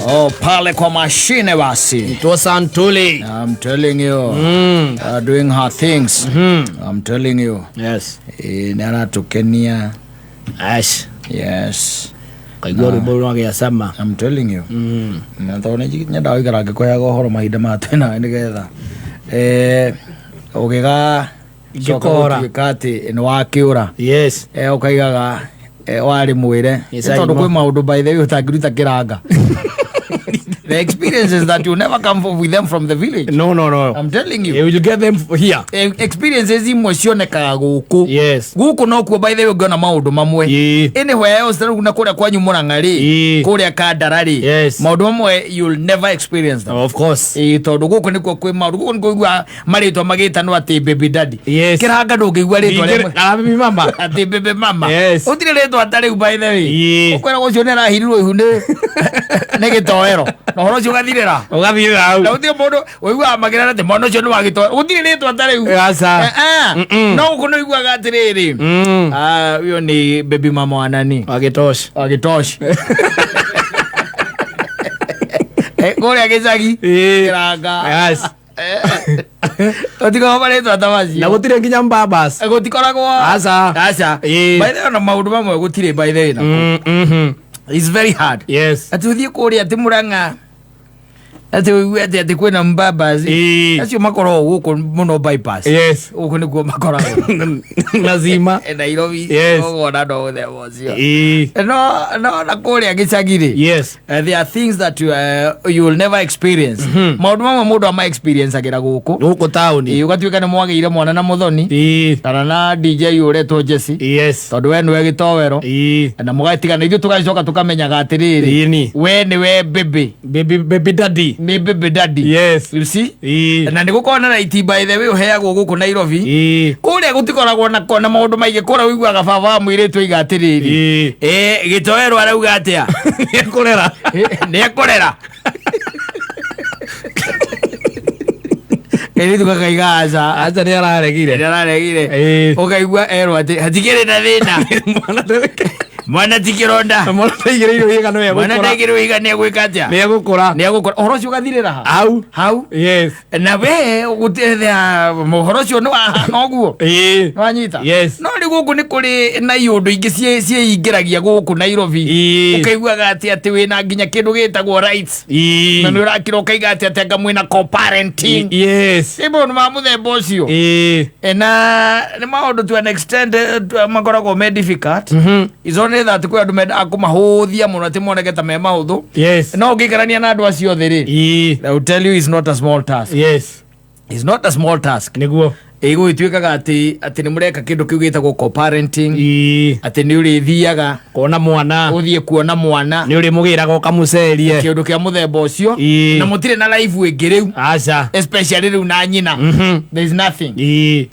Oh, pale kwa mashine basi. Tuo Santuli. I'm telling you. Doing her things. I'm telling you. Yes. Eh, nĩ aratukenia. Ash. Yes. Kaigua rwĩmbo rwa gĩacama. I'm telling you. Na tondũ nĩ nyendaga gũikara ngĩkũheaga ũhoro mahinda maya twĩ nawe nĩgetha eh, ũgĩga coka Ngĩkora. gũtuĩka atĩ nĩ wakĩũra. Yes. Eh, ũkaigaga eh, warĩ mwĩre. Yes, Nĩ tondũ I kwĩ maũndũ by the way ũtangĩruta kĩranga. The experiences that you never come with them from the village. No, no, no. I'm telling you. You will get them here. Eh, experiences imwe cionekaga gũkũ. Yes. Gũkũ nokuo by the way ũngĩona maũndũ mamwe. Ĩĩ. Anywhere else rĩu na kũrĩa kwanyu Mũrang'a rĩ, Ĩĩ. kũrĩa Kandara rĩ, Yes. maũndũ mamwe you'll never experience them. Of course. Ĩĩ, tondũ gũkũ nĩkuo kwĩ maũndũ, gũkũ nĩkuo ũiguaga marĩtwa magĩtanwo atĩ baby daddy. Yes. Kĩranga ndũngĩigua rĩtwa rĩmwe. Ah, baby mama. Atĩ baby mama. Yes. Gũtirĩ rĩtwa ta rĩu by the way. Ĩĩ. Ũkwĩragwo ũcio nĩarahirirwo ihu nĩ nĩ gĩtoero. Na ũhoro ũcio ũgathirĩra. Ũgathiĩ hau. Na gũtirĩ mũndũ ũiguaga makĩrana atĩ mwana ũcio nĩ wa gĩtoero. Gũtirĩ rĩtwa ta rĩu. Aca. Eh, eh. Mm-mm. No gũkũ nĩ ũiguaga atĩrĩrĩ. Ah, huyo ni baby mama wa nani? Wagĩtosh. Wa Gĩtosh. Eh, kũrĩa gĩcagi. Ĩĩ. Kĩranga. Yes. Gũtikoragwo marĩtwa ta Na macio. gũtirĩ nginya mbabas. Eh, Gũtikoragwo. Aca. Aca. Ĩĩ. By the way, ona maũndũ mamwe gũtirĩ by the way nakuo. Mhm. It's very hard. Yes. Atĩ ũthiĩ kũrĩa atĩ Mũrang'a atĩ ũigue atĩ atĩ kwĩna mbabas. Ĩĩ. Acio makoragwo gũkũ mũno bypass. Yes. Gũkũ nĩkuo makoragwo. Lazima. Eh, Nairobi. Yes. Ũgona no mũthemba ũcio. Ĩĩ. No no na kũrĩa gĩcagi rĩ. Yes. There are things that you will never experience. Maũndũ mamwe mũndũ ama experience agĩra gũkũ. Gũkũ taũni. Ĩĩ, ũgatuĩka nĩ mwagĩire mwana na mũthoni Ĩĩ. kana na DJ ũretwo Jesse Yes. tondũ we nĩwe gĩtowero Ĩĩ. na mũgatigana ithuĩ tũgacoka tũkamenyaga atĩrĩrĩ Ĩni. we nĩwe baby Baby baby daddy. nĩ baby daddy. Yes. You see? Ĩĩ. Na nĩ gũkoragwo na right by the way ũheagwo gũkũ Nairobi. Ĩĩ. Kũrĩa gũtikoragwo na na maũndũ maingĩ kũrĩa ũiguaga baba wa mũirĩtu oiga atĩrĩrĩ Ĩĩ. ĩ gĩtoero arauga atĩa Nĩekũrera. nĩ ekũrera kairĩtu gakaiga aca. Aca nĩ araregire. Nĩ araregire. Ĩĩ. Ũkaigua erwo atĩ hatikĩrĩ na thĩna. Mwana ndagĩrĩirwo Mwana ti kĩronda. mwana ndaigĩrĩirwo ihiga no Mwana egũkũra. ndaigĩrĩirwo ihiga nĩ egwĩka atĩa. Nĩ egũkũra. Nĩ egũkũra ũhoro ũcio ũgathirĩra ha Hau. hau. Yes. Na we gũtethea ũhoro ũcio nĩ wahana ũguo. Ĩĩ. Nĩwanyita? Yes. No rĩu gũkũ nĩ kũrĩ na iũndũ ingĩ ciĩingĩragia gũkũ Nairobi. Ĩĩ. Ũkaiguaga atĩ atĩ wĩna nginya kĩndũ gĩtagwo rights. Ĩĩ. Na nĩ ũrakira ũkaiga atĩ atĩ anga mwĩna co-parenting. Yes. Ĩ maũndũ ma mũthemba ũcio. Ĩĩ. Eh, na nĩ maũndũ to an extent eh, makoragwo me difficult. It's only that kwĩ andũ mendaga kũmahũthia mũno atĩ moneke ta me mahũthũ. Yes. No ũngĩikarania na andũ acio othe rĩ, Ĩĩ. I will tell you it's not a small task. Yes. It's not a small task. Nĩguo. Ĩgũgĩtuĩkaga atĩ atĩ nĩ mũreka kĩndũ kĩu gĩtagwo co-parenting. Ĩĩ. Atĩ nĩ ũrĩthiaga Kuona mwana. ũthiĩ kuona mwana Nĩ ũrĩmũgĩraga ũkamũcerie. kĩũndũ kĩa mũthemba ũcio Ĩĩ. na mũtirĩ na life ĩngĩ rĩu Aca. especially rĩu na nyina. There is nothing. Ĩĩ.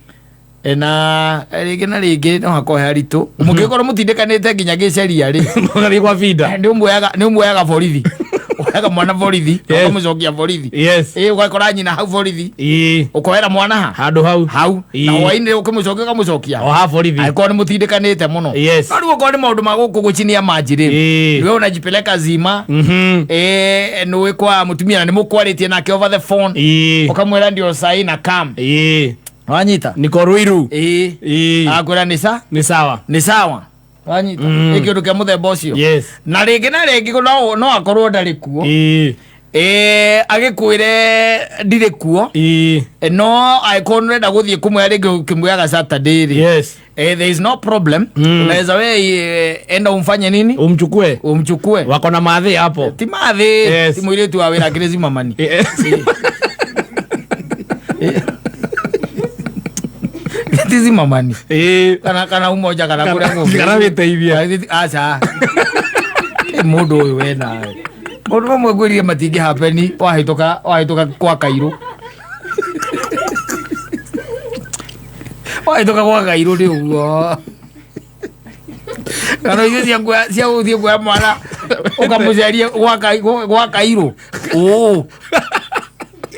Eh, na rĩngĩ na rĩngĩ no hakorwo he haritũ mũngĩkorwo mũtindĩkanĩte nginya gĩceria rĩ Mũgathiĩ kwa binda. nĩ ũmuoyaga borithi ũheaga mwana borithi Yes. ũkamũcokia borithi. Yes. Ĩ ũgakora nyina hau borithi Ĩĩ. ũkoera mwana ha Handũ hau. hau na Ĩĩ. hwainĩ ũkĩmũcokia ũkamũcokia O ha borithi. angĩkorwo nĩ mũtindĩkanĩte mũno. Yes. No rĩu okorwo nĩ maũndũ ma gũkũ gũchinia manji rĩ, Ĩĩ. we unajipeleka zima. Ĩ nĩũĩ kwa mũtumia na nĩ mũkwarĩtie nake over the phone. Ĩĩ. Ũkamwĩra ndio sahi na kam. Ĩĩ. Wanyita? Niko Ruiru. Ĩĩ. Ĩĩ. Akwĩra nĩ sa Nĩ sawa. nĩ sawa. Wanyita? Nĩ kĩũndũ kĩa mũthemba ũcio. Yes. Na rĩngĩ na rĩngĩ no no akorwo ndarĩ kuo. Ĩĩ. Ĩ agĩkwĩre ndirĩ kuo. Ĩĩ. No angĩkorwo nĩũrenda gũthiĩ kũmwĩra rĩngĩ ũkĩmwĩraga Saturday rĩ. Yes. Eh, there is no problem. Unaweza we enda umfanye nini? Umchukue. Umchukue. Wako na mathĩ hapo. Ti mathĩ. Yes. Ti mũirĩtu wa wĩra akĩrĩ zimamani. Yes. Ti zimamani. Ĩĩ. Kana kana umoja kana Kana- kũrĩa kũngĩ. kana wĩteithie. Aca. Ĩ, mũndũ ũyũ we nawe. Maũndũ mamwe ngwĩrire matingĩ happen wahĩtũka wahĩtũka kwa kairũ. Wahĩtũka gwa kairũ nĩ ũguo. Kana icio cia kuoya cia gũthiĩ kuoya mwana ũkamũcerie gwa kairũ. Ũ.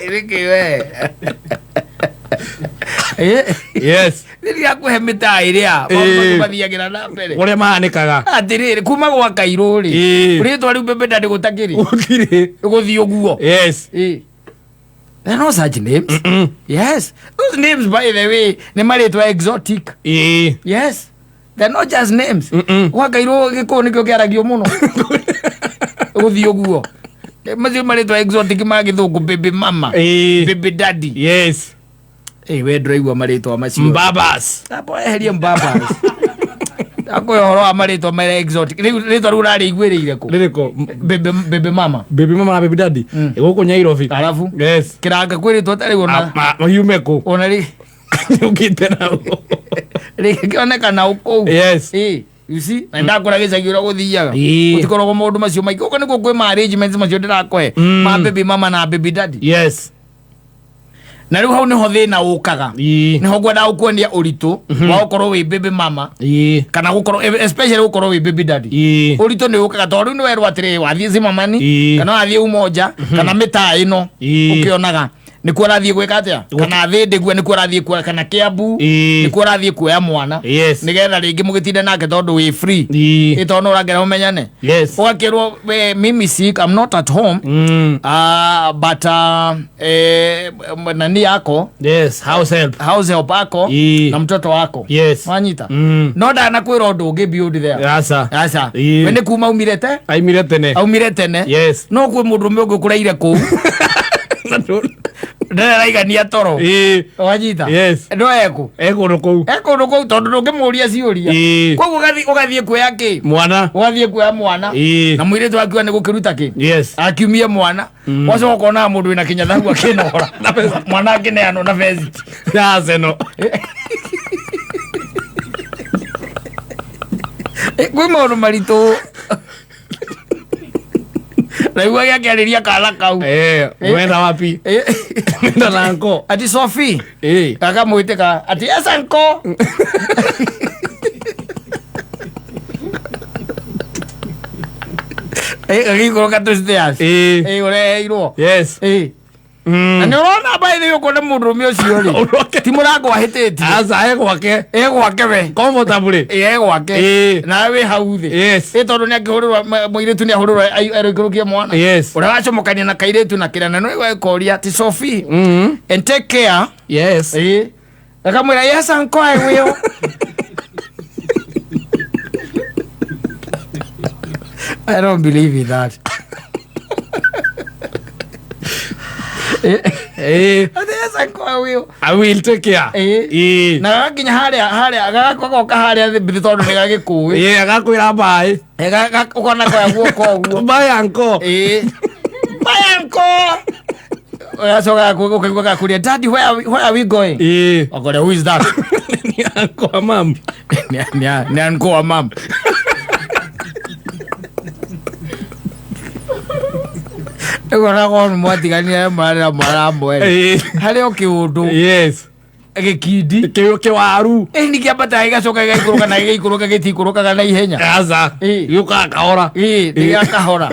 Nĩkĩ we? Yes. Rĩrĩa mĩtaa ĩrĩa maũndũ mathiagĩra na mbere. Ũrĩa mahanĩkaga. Atĩrĩrĩ, kuma gwa kairũ rĩ, rĩtwa rĩu baby daddy gũtakĩrĩ. Gũtirĩ. Gũthiĩ ũguo. Yes. There are no such names. Yes. Those names, by the way, nĩ marĩtwa exotic. Yes. They're not just names. Gwa kairũ gĩkũyũ nĩkĩo kĩaragio mũno. Gũthiĩ ũguo. Macio marĩtwa exotic ma gĩthũngũ, baby mama. Baby daddy. Yes. We ndũraigua marĩtwa macio. Mbabas. Hapo eherie mbabas. Akũhe ũhoro wa marĩtwa marĩa exotic. Rĩu rĩtwa rĩu ũrarĩiguĩrĩire kũ? Rĩrĩkũ? Baby mama. Baby mama na baby daddy. Gũkũ Nyairobi. Arabu. Yes. Kĩranga kwĩ rĩtwa tarĩ ona. Yume kũ? Ona rĩ. Yũkĩte na kũ? Rĩngĩonekana kũu. Yes. You see, na ndakũra gĩcagi ũrĩa gũthiaga. Gũtikoragwo maũndũ macio maingĩ. Gũkũ nĩkuo kwĩ ma arrangements macio ndĩrakũhe. Ma baby mama na baby daddy. Yes. Na rĩu hau nĩho thĩna ũkaga. Nĩho ngwendaga gũkuonia ũritũ wa gũkorwo wĩ baby mama. Kana gũkorwo, especially gũkorwo wĩ baby daddy. Ũritũ nĩ ũkaga tondũ rĩu nĩ werwo atĩrĩrĩ, wathiĩ Zimamani, kana wathiĩ Umoja, kana mĩtaa ĩno ũkĩonaga nĩkuo ũrathiĩ gwĩka atĩa, kana Thĩndĩ nĩkuo ũrathiĩ kuoya, kana Kiambu nĩkuo ũrathiĩ kuoya mwana. Nĩgetha rĩngĩ mũgĩtinde nake tondũ wĩ free. Tondũ no ũrangera mũmenyane. Yes. Ũgakĩrwo, mimi sick, I'm not at home. But nani yako? Yes, house help. House help ako na mtoto wako. Yes. Wanyita? No ndanakwĩra ũndũ ũngĩ beyond there. Aca. Aca. We nĩ kuma aumire te? Aimire tene. Aumire tene. Yes. No kwĩ mũndũrũme ũngĩ ũkũraire kũu. Ndaraigania toro. Wanyita? Yes. No ekũ? Ekũndũ kũu. Ekũndũ kũu tondũ ndũngĩmũria ciũria. Koguo ũgathiĩ kuoya kĩ? Mwana. Ũgathiĩ kuoya mwana. Na mũirĩtu akiuga nĩ gũkĩruta kĩ? Yes. Akiumie mwana. Wacoka ũkona mũndũ wĩna kĩnyathagu akĩnora. Mwana akĩneanwo na vest. Ya Arsenal. Kwĩ maũndũ maritũ. Raigua gĩakĩarĩria kana kau. Wenda wapi? Wenda na anko. Ati Sophie. Akamwĩtĩka ati yes uncle. Gagĩikũrũka tũ stairs. Ũreheirwo. Yes. Na nĩ ũrona by the way ũkona mũndũrũme ũcio rĩ, ti mũrango ahĩtĩtie. Aca, e gwake. E gwake we. Comfortably. E gwake. Nawe wĩ hau thĩ. Yes. Tondũ nĩ akĩhũrĩrwo, mũirĩtu nĩ ahũrĩrwo aroikũrũkia mwana. Yes. Ũrĩa wacomokania na kairĩtu na kĩrĩa, na nĩ ũgũkoria ti Sophie. And take care. Yes. Akamwĩra yes uncle I will. I don't believe in that. Ati yes uncle I will. I will take care. Na gagakinya harĩa harĩa gagakoka harĩa thĩ mbithi tondũ nĩ gagĩkũĩ. Agakwĩra bye. Ũkona koya guoko ũguo. Bye uncle. Bye uncle. Ũgacoka ũkaigua gakũria, daddy, where are we going? Ũkoria, who is that? Ni uncle wa mam. Ni uncle wa mam. Ũkona korwo nĩ mwatiganire mwarĩra mwaramwe. Harĩ o kĩũndũ. Yes. Gĩkindi. Kĩwaru. Nĩ kĩambataga gĩgacoka gĩgaikũrũka na gĩgaikũrũka gĩtikũrũkaga na ihenya. Aca. Gĩũkaga kahora. Nĩ gĩa kahora.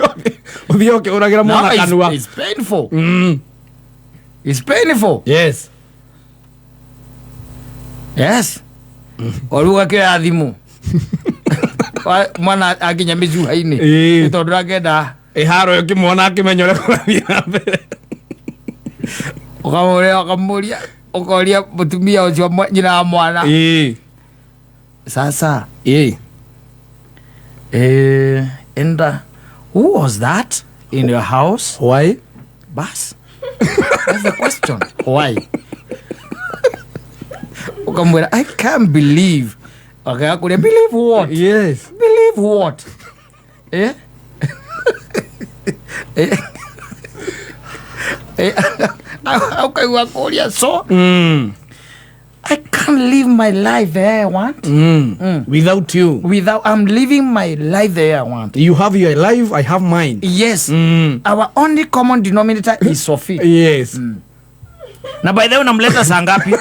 Ũthiĩ ũkĩũragĩra mwana kanua. It's painful. It's painful. Yes. Yes. O rĩu ũgakĩoya thimũ. Mwana akinya mĩcuha-inĩ. Nĩ tondũ ndangĩenda. Ĩharo ĩkĩmuona akĩmenya ũrĩa kũrathiĩ na mbere. Ũkamũria, ũkamũria, ũkoria mũtumia ũcio nyina wa mwana. Sasa. And who was that in your house? Why? Bas. That's the question. Why? Ukamwira, I can't believe. Akakuria, believe what? Yes. Believe what? Ukaigua kuria, so I can't live my life the way I want. Without you. Without, I'm living my life the way I want. You have your life, I have mine. Yes. Our only common denominator is Sophie. Yes. Na by the way, unamleta saa ngapi?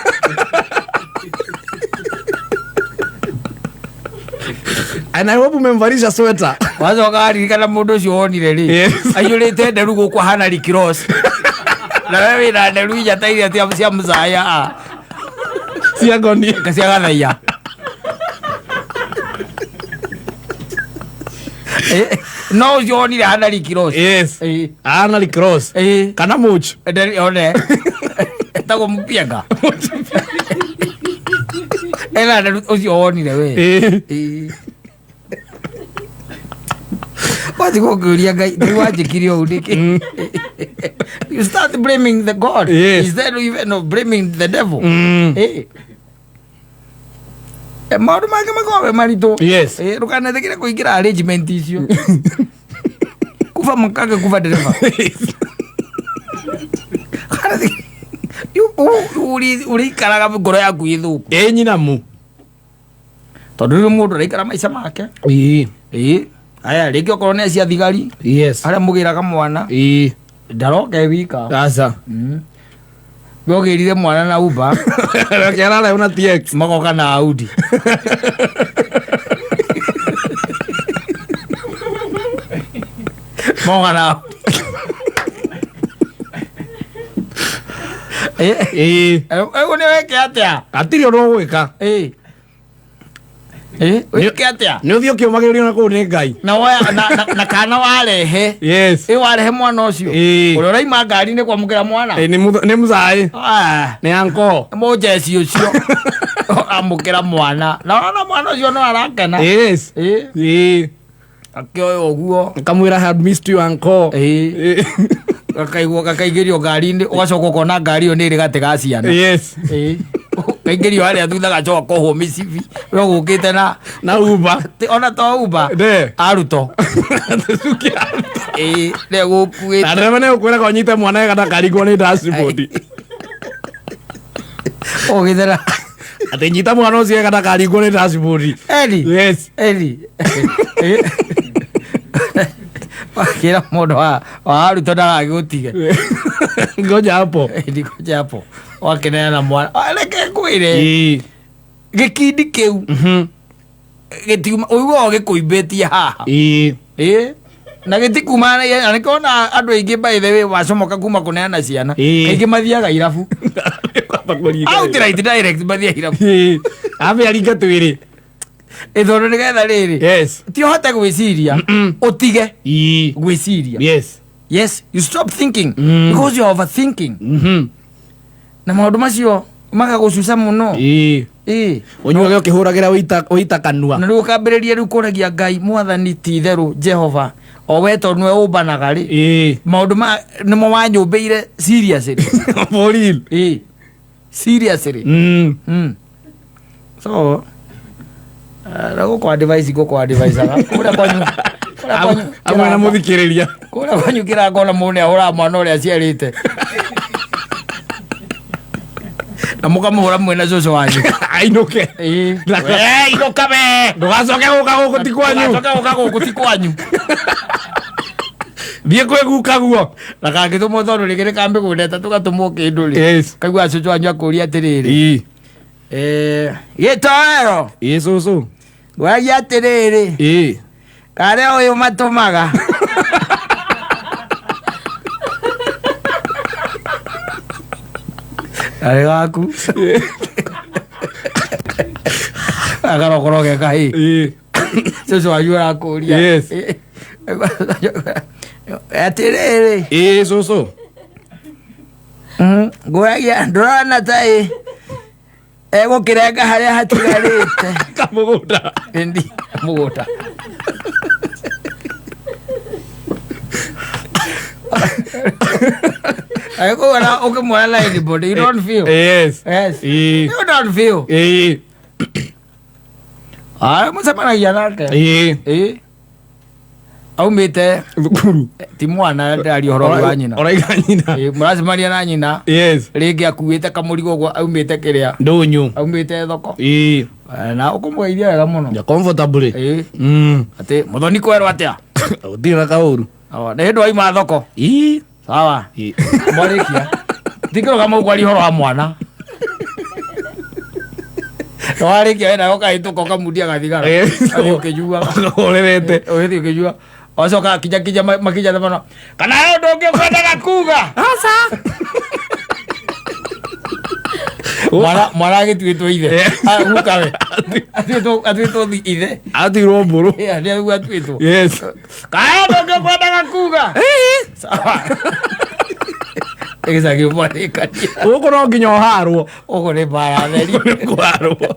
And I hope umemvalisha sweater. Wazo wakaririkana mũndũ ũcio wonire rĩ. Yes. Aiyũrĩte nderu gũkũ ahana Rick Ross. Na wewe wĩna nderu inya ta iria cia mũcaya. Cia ngoni. Cia gathaia. No ũcio wonire hana Rick Ross. Yes. Ana Rick Ross. Kana much. Ndari one. Etagwo Mupienga. Ena nderu ũcio wonire we. Wathi gũkĩũria Ngai, Ngai wanjĩkire ũũ nĩkĩ? You start blaming the God instead of even of blaming the devil. Maũndũ mangĩ makoragwo me maritũ. Ndũkanetĩkĩre kũingĩra arrangement icio. Kuba mũkage kuba ndereba. Ũrĩikaraga ngoro yaku ĩ thũku. Ĩ nyina mu. Tondũ rĩu mũndũ araikara maica make. Aya rĩngĩ okorwo nĩ cia thigari. Arĩa mũgĩraga mwana. Ndaroka e wika. Aca. We ũgĩrire mwana na Uber. Kĩarara na TX. Magoka na Audi. Magoka na Audi. Ũguo nĩ weke atĩa? Hatirĩ ũndũ ũgwĩka. Wĩke atĩa? Nĩ ũthiĩ ũkĩũmagĩrĩrio na kũu nĩ Ngai. Na woya na kana warehe. Yes. Ĩ warehe mwana ũcio. Ũrĩa ũraima ngari-inĩ kwamũkĩra mwana. Nĩ mũcaĩ. Nĩ anko. Mũjeci ũcio. Amũkĩra mwana. Na ona mwana ũcio no arakena. Yes. Akĩoya ũguo. Kamwĩra I had missed you uncle. Gakaigwo gakaingĩrio ngari-inĩ ũgacoka ũkona ngari ĩyo nĩ ĩrĩ gatĩ ga ciana. Yes. Kaingĩrio harĩa thutha gacoka kohwo mĩcibi. We ũgũkĩte na na Uber. Ona to Uber. Ne. Aruto. Ne gũkuĩte. Na ndereba nĩ ũkwĩraga ũnyite mwana wega ndakarigwo nĩ dashboard. Ũgĩthera. Atĩ nyita mwana ũcio wega ndakarigwo nĩ dashboard. Eli. Yes. Eli. Wakĩra mũndũ wa arutwo ndagagĩgũtige. Ngoja hapo. Ngoja hapo. Wakĩneana mwana. Reke ngwĩre. Gĩkindi kĩu. Gĩtiuma ũiguaga gĩkũimbĩtie haha. Na gĩtikuma na ihenya. Nĩkĩo ona andũ aingĩ by the way wacomoka kuma kũneana ciana. Kaingĩ mathiaga irabu. Outright direct mathiaga irabu. Ambe aringe twĩrĩ. Tondũ nĩgetha rĩrĩ. Yes. Ti ũhote gwĩciria. Ũtige gwĩciria. Yes. Yes, you stop thinking because you are overthinking. Na maũndũ macio magagũcuca mũno. Ũnyuage ũkĩhũragĩra ũita kanua. Na rĩu ũkambĩrĩria rĩu kũragia Ngai mwathani ti itherũ Jehova o we tondũ nĩwe ũmbanaga rĩ. Maũndũ ma nĩmo wanyũmbĩire seriously. For real. Seriously. So gũkũ advice gũkũ advice aga. Kũrĩa kwanyu. Amwe na mũthikĩrĩria. Kũrĩa kwanyu kĩrangona mũndũ nĩahũraga mwana ũrĩa aciarĩte. Na mũkamũhũra mwĩna cũcũ wanyu. Ainũke. Inũka we. Ndũgacoke gũka gũkũ ti kwanyu. Ndũgacoke gũka gũkũ ti kwanyu. Thiĩ kwĩ guka guo. Na kangĩtũmwo tondũ rĩngĩ nĩ ka mĩgũnda ĩtatũ gatũmwo kĩndũ rĩ. Yes. Kaigua cũcũ wanyu akũria atĩrĩrĩ. Gĩtoero. Cũcũ. Ngwaria atĩrĩrĩ. Karĩa ũyũ matũmaga. Karĩ gaku. Akarokoro geka ĩ. Cũcũ wanyu arakũria. Yes. Atĩrĩrĩ. Cũcũ. Ngũragia ndũrona ta ĩ egũkĩrenga harĩa hatigarĩte. Kamũgũnda. Ĩndi mũgũnda. Agĩkũgũra ũkĩmuona na anybody, you don't feel. Yes. Yes. You don't feel. Mũcemanagia nake. Aumĩte Thukuru. Ti mwana ndĩraria ũhoro wa nyina. Ũraiga nyina. Mũracemania na nyina. Yes. Rĩngĩ akuĩte kamũrigo ũguo aumĩte kĩrĩa. Ndũnyũ. Aumĩte thoko. Na ũkũmũgeithia wega mũno. Ya comfortably. Atĩ mũthoni kwerwo atĩa? Gũtirĩ na kaũru. Nĩ hĩndĩ wauma thoko. Sawa. Mwarĩkia. Ndingĩrũgama ũguo aria ũhoro wa mwana. Warĩkia wena ũkahĩtũka ũkamundia gathigara. Ũgathiĩ ũkĩnyuaga. Ũrerete. Ũgĩthiĩ ũkĩnyuaga. Wacoka kinya kinya makinya themano. Kana he ũndũ ũngĩ ũkwendaga kuga? Aca. Mwana mwana agĩtuĩtwo ithe. Ah, gukawe atuĩtwo ithe. Atuirwo mbũrũ. Yeah, nĩ atuĩtwo. Yes. Kaya ndũngĩ kwendaga kuga. Sawa. Gĩcagi mwarĩkania. Gũkũ no nginya ũharwo. Ũguo nĩ mbara theri. Kũharwo.